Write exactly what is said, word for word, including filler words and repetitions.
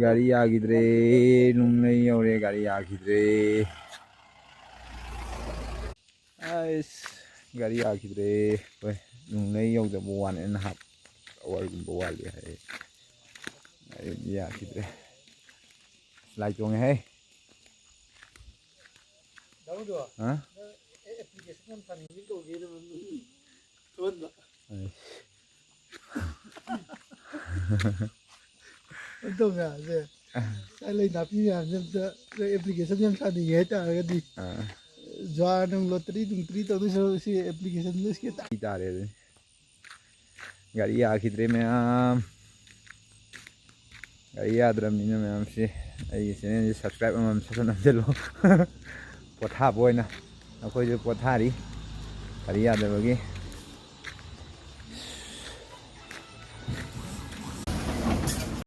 ꯒꯥꯔꯤ ꯌꯥꯈꯤꯗ꯭ꯔꯦ꯫ ꯅꯨꯡꯂꯩ ꯌꯧꯔꯦ, ꯒꯥꯔꯤ ꯌꯥꯈꯤꯗ꯭ꯔꯦ꯫ ꯑꯩꯁ, ꯒꯥꯔꯤ ꯌꯥꯈꯤꯗ꯭ꯔꯦ꯫ ꯍꯣꯏ, ꯅꯨꯡꯂꯩ ꯌꯧꯗꯕ one and half hourꯒꯨꯝꯕ ꯋꯥꯠꯂꯤ ꯍꯥꯏ꯫ ꯒꯥꯔꯤꯗꯤ ꯌꯥꯈꯤꯗ꯭ꯔꯦ꯫ ꯂꯥꯏ ꯇꯣꯡꯉꯦ ꯍꯦ꯫ ꯍꯥ? ꯑꯩꯁ꯫ ꯑꯗꯨ ꯃꯌꯥꯝꯁꯦ, ꯆꯥꯛ ꯂꯩ ꯅꯥꯄꯤ ꯃꯌꯥꯝꯁꯦ ꯑꯝꯇ ꯑꯦꯄ꯭ꯂꯤꯀꯦꯁꯟ ꯌꯥꯝ ꯁꯥꯅꯤꯡꯉꯦ ꯍꯥꯏꯇꯥꯔꯒꯗꯤ, ꯑꯥ꯫ ꯖ꯭ꯋꯥꯔ ꯅꯨꯡ ꯂꯣꯇꯔꯤ ꯅꯨꯡꯇꯔꯤ ꯇꯧꯗꯣꯏ ꯁꯔꯨꯛ ꯁꯤ ꯑꯦꯄ꯭ꯂꯤꯀꯦꯁꯟꯗ ꯁꯤ ꯇꯥꯔꯦ ꯑꯗꯨꯅꯤ꯫ ꯒꯥꯔꯤ ꯌꯥꯈꯤꯗ꯭ꯔꯦ ꯃꯌꯥꯝ꯫ ꯒꯥꯔꯤ ꯌꯥꯗ꯭ꯔꯕꯅꯤꯅ ꯃꯌꯥꯝꯁꯤ ꯑꯩꯒꯤ ꯆꯦꯅꯦꯜꯁꯤ subscribe ꯑꯃꯃꯝ ꯁꯠ ꯁꯠ ꯅꯝꯁꯤꯜꯂꯣ꯫ ꯄꯣꯊꯥꯕ ꯑꯣꯏꯅ ꯑꯩꯈꯣꯏꯁꯨ ꯄꯣꯊꯥꯔꯤ ꯒꯥꯔꯤ ꯌꯥꯗꯕꯒꯤ꯫